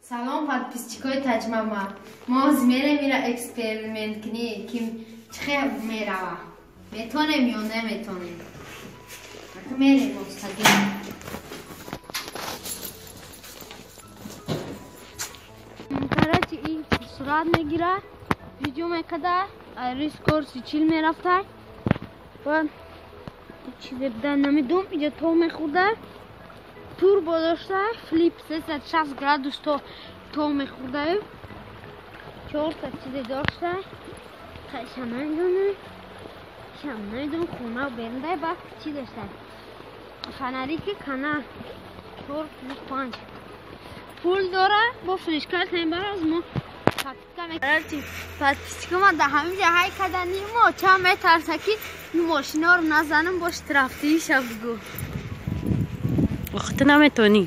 Салом подписчикои Таҷмама. Мо ҳозир мерем ира эксперимент кунӣ, ки чӣ хел мерава. Метонем ё наметонем? Мерем мустақим. Короче, ин сурат мегира, видео мекада, айри скорости 40 мерафта. Баъд чизе буда намедум, иҷа то мехӯрда. Турбо дошта, флип 360 градус то мехӯрда. 4 чизе дошта. Қайша намедонам. Шам намедонам, хона берунда баъд чӣ дошта. Фонарики канал 4 плюс 5. Пул дора, бо флешкарт мебара, аз мо подписка мекунем. Подписка ма дар ҳамин ҷа ҳай кардани мо чанд метарса ки ин мошинаро назанам, бо штрафдиҳиша бугӯ. Охи ту наметонӣ.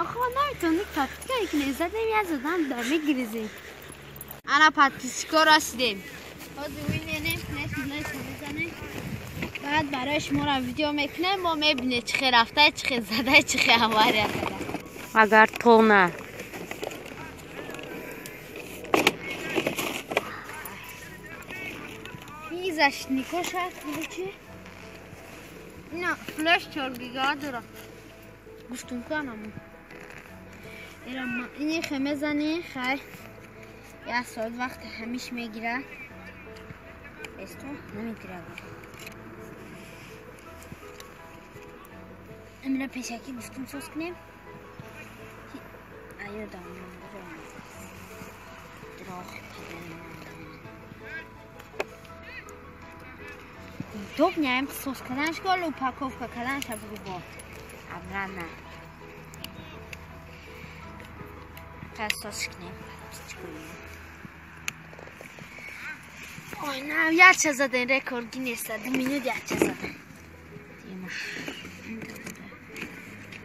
Охи ма наметонӣ, подписка мекунем, задем як задам дар мегиризем. Ана подписчико расидем. Ҳозир мемонем, флеш мезанем. Баъд барои шуморо видео мекунем, мо мебинем чӣ хел рафта, чӣ хел зада, чӣ хел авария карда. Агар тона. Ин защитникоша, короче. Ина флеш 4 гига дора. Гуфтум ку анаму. Ира ини хе мезани, хай. Як соат вақт ҳамиш мегира. Эсто намегира. Имра пешакӣ гуфтум соз кунем. Аё дамон дроғ удобняем соз карданаш, гол упаковка карданаш бугу бо обратно. Қас соз кунем. Ой, на, якча заден рекорд Гиннеса, 2 минут якча заден.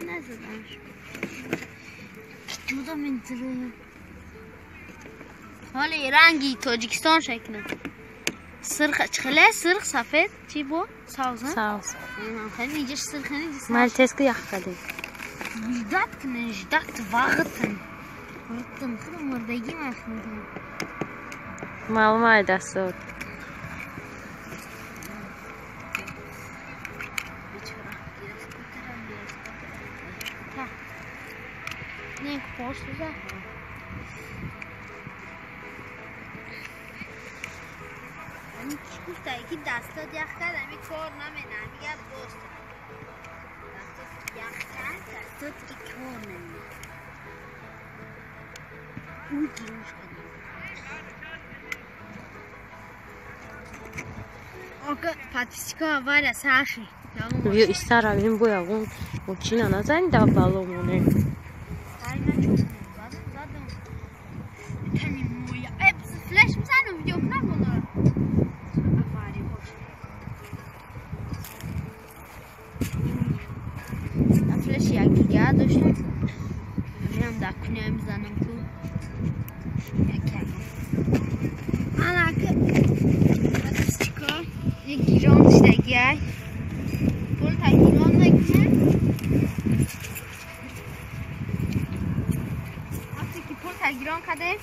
Назадам. Ҷудо мензирем. Ҳоли ранги Тоҷикистон шакна. Сирх чӣ сирх, сафед, чӣ бо? Савз, Савз. Хеле инҷа сирх, инҷа савз. Мал тез ки ях кардем. Ждать кунен, ждать вақтн. Вақтн худ мурдагӣ махмудам. Маълум ай дастот. Не, пошли за. Ами ки гуфта, ки дастот ях кард, ами кор намена, ами гап рост. Дастот ях кард, дастот ки кор намена. Ӯ гирӯш кардам. Ока, подписчика авария саши. Биё иста равем, бо ягон мошина назанӣ дар бало монем. Флеш мизанам, видео кунам онро. Авария бош. Флеш як гига доштам. Мирам дар куня мизанам ку. Як як. Ана ки подписчика як гирон шидагиай. Пул та гирон мекунем. Вақте ки пул та гирон кардем,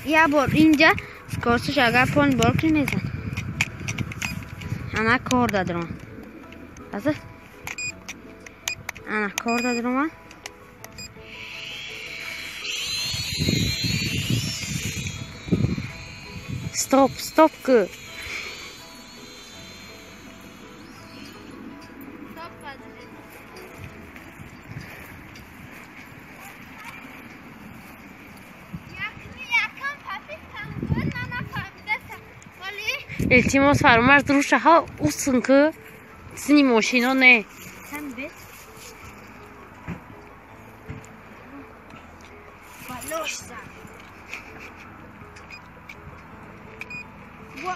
я бор инҷа скоростш агар пон бор кунӣ мезан. Ана кор дадрон. Аза? Ана кор дадрон. Стоп, стоп ку. Илтимос фаромарз рӯшаҳо усын ку сини мошино не.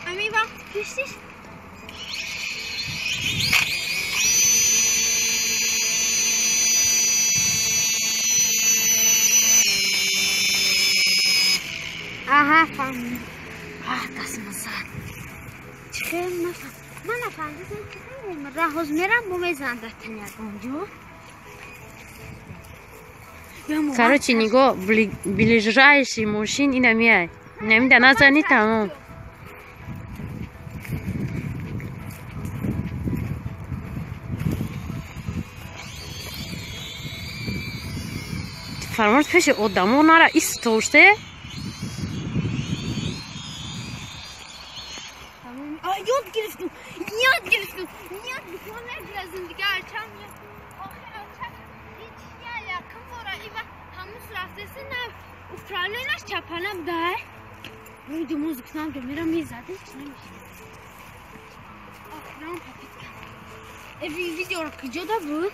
Ами вақт пиштиш Аҳа, фаҳмидам. Аҳ, дастма зад. Чӣ хел нафаҳм. Ман нафаҳмидам, ки раҳоз мерам, бо мезанам дар тани ягон ҷо. Короче, нигоҳ, ближайший мошин ина меай. Намида назани тамом. Фармош пеши одамо нара истоште. Ёд гирифтум, ёд гирифтум, ёд гирифтум, мегиразим дига арчам. Охир арчам ҳеч якм бора ива ҳамус рафтеси на управленаш чапана будай. Видео музыка нам мера мезади ҳеч намеши. Охирам попытка. Видео куҷода буд?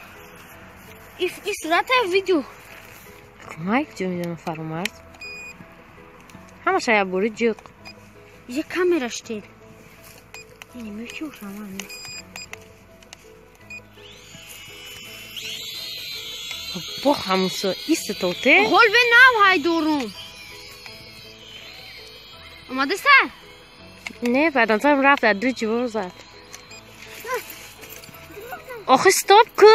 И сурата видео. Кумай куҷо медонам Фаромарз? Ҳамаша як бори ҷиқ. Иҷа камера штед. Не мечушам. Бо ҳамусо истототе? Ҳол бе нав ҳайдорум. Омадеса? Не, баъдан сам рафт дар ду ҷивор зад. Охи стоп ку!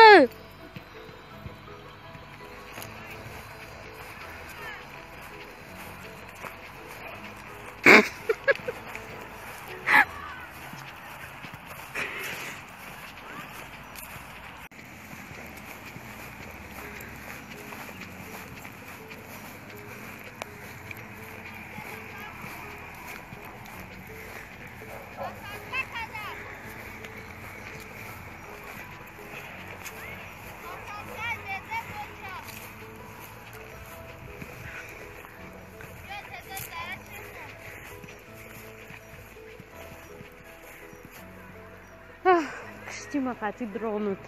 Киштима қати дронут.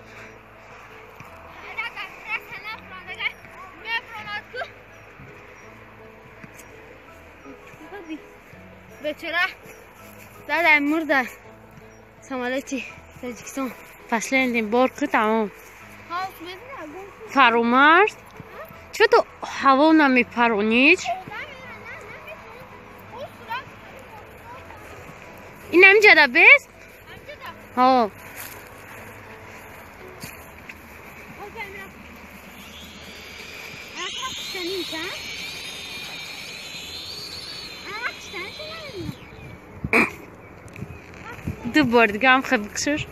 Бечора задай мурда самолети Таҷикистон. Последний бор ку тамом. Фаромарз? Чӣ ту ҳаво намепаронӣ? Ин ҳамҷада бест? Ҳо. Ду бор дига ҳам хел бикшуш.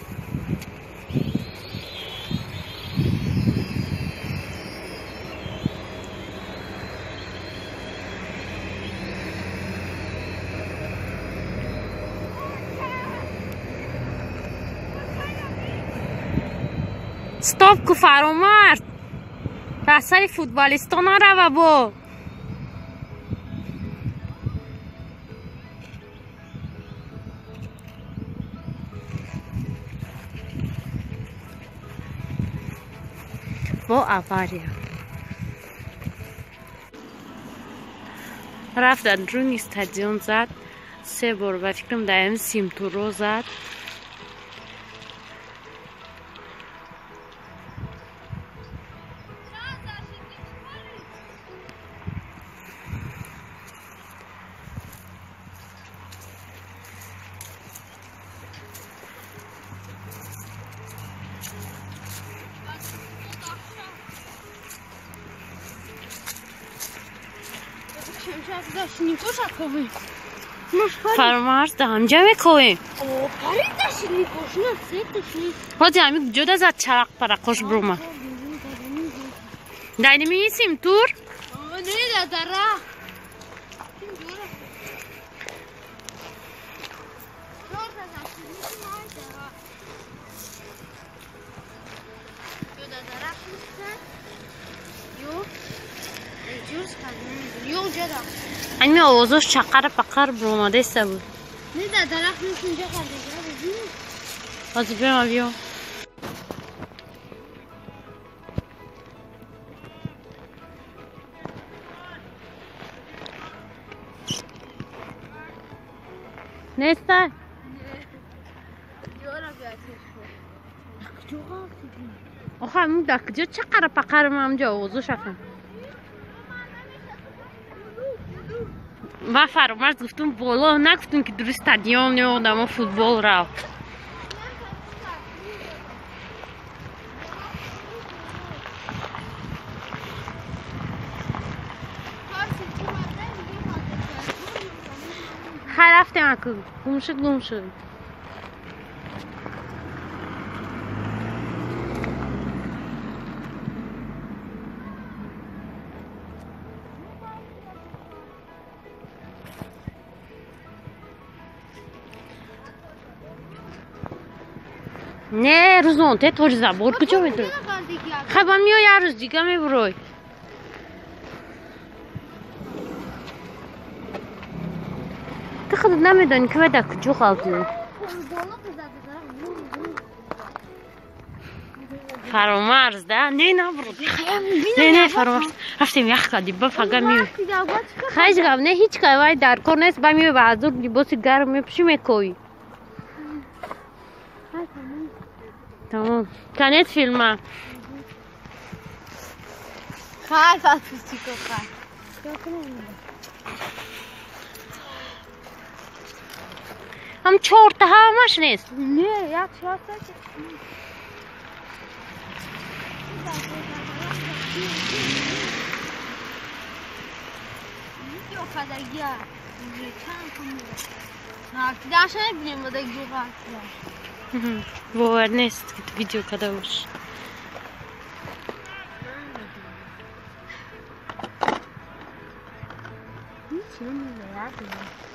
Стоп ку Фаромарз! Ба сари футболистон нарава бо. Бо авария. Рафт дар руни стадион зад, се бор ба фикрам дар ҳамин симтуро зад. Фаромарз да ҳамҷа мекоем. Ҳози ҳами ҷода зад чарақ парақош буромад. Дар нимисим тур? Ами овозош чақара пақар буромадаиста буд. Ҳозир биёма биё. Неста? Оха, ҳамун дар куҷо чақара пақар ҳамҷо овозош афам. Ма Фаромарз гуфтум боло, нагуфтум ки дуруст стадион ё одамо футбол рав. рафтем аку. Гум шуд, гум шуд. Не, рӯзон, те тоҷи забор куҷо медури? Хай ба миё як рӯз дига мебурой. Ту худат намедонӣ ки вай дар куҷо ғалтида. Фаромарз, да? Не, набурд. Не, не, фаромарз. Рафтем ях кардӣ, ба фага миёй. Хайш гап не, ҳеҷ кай вай дар кор нест, ба миёй ба азур либоси гарм мепӯшӣ, мекоӣ. Тамом. Конец фильма. Хай, подписчиков, хай. Ҳам чорта ҳамаш нест. Не, як чорта. Видео кадагия. Даша набинем, бадаги ғалтида. Бовар нест, ки ту видео када бошӣ. Ничего не зарадовал.